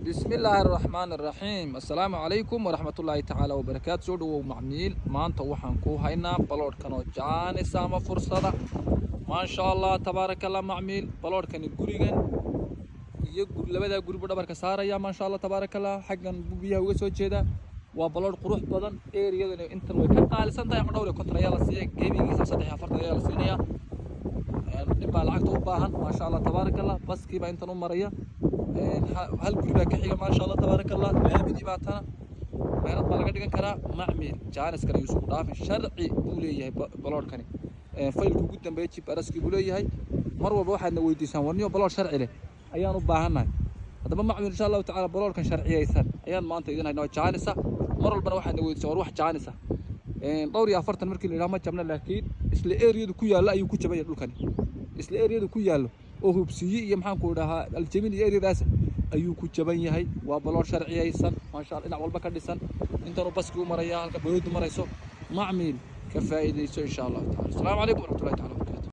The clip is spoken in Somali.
Bismi illaahi araxmaan araxiim. Assalaamu calaykum waraxmatullaahi tacaala wabarakaatu. Soo dhawow, macmiil. Maanta waxaan ku haynaa baloodhkan oo jaanis ama fursada. Maasha Allah, tabaaraka Allah. Macmiil, baloodhkani gurigan iyo labadaa guri buu dhabarka saaraya. Maasha Allah, tabaaraka Allah. Xaggan buu biyaha uga soo jeedaa. Waa baloodh qurux badan. Eriyadani intan way ka qaalisan tahay, ama 54 ayaa la siiya. Gebigiisa 43 ayaa la siinaya. Nin baa lacagta u baahan. Maasha Allah, tabaaraka Allah. Baskii baa intan u maraya. Hal guri baa ka xiga. Maasha Allah, tabaaraka Allah. Laamidii baa tana, meelad baa laga dhigan karaa. Macmiil, jaaniskana yuusufu dhaafin. Sharci buu leeyahay baloodhkani. Faylka ugu dambeeya GPRS-kii buu leeyahay. Mar walba waxaadna weydiisaan, warniyo baloodh sharci leh ayaan u baahannahay. Haddaba macmiil, insha Allahu tacala, baloodhkan sharciyeysan ayaan maanta idin haynaa oo jaanisa. Mar walbana waxaadna weydiisaan, war wax jaanisa. 44 markii la yidhaha ma jabna, laakiin isla eriyadu ku yaallo ayuu ku jabanya dhulkani. Isla eriyadu ku yaallo oo Hubsiye iyo, maxaan ku dhahaa, Aljamin iyo eriyadaas ayuu ku jaban yahay. Waa baloodh sharciyeysan, maasha Allah, dhinac walba ka dhisan. Intanuu baskii u maraya, halka booyadu marayso. Macmiil, ka faa'iidayso insha Allahu tacala. Asalaamu calaykum waraxmatullahi tacala.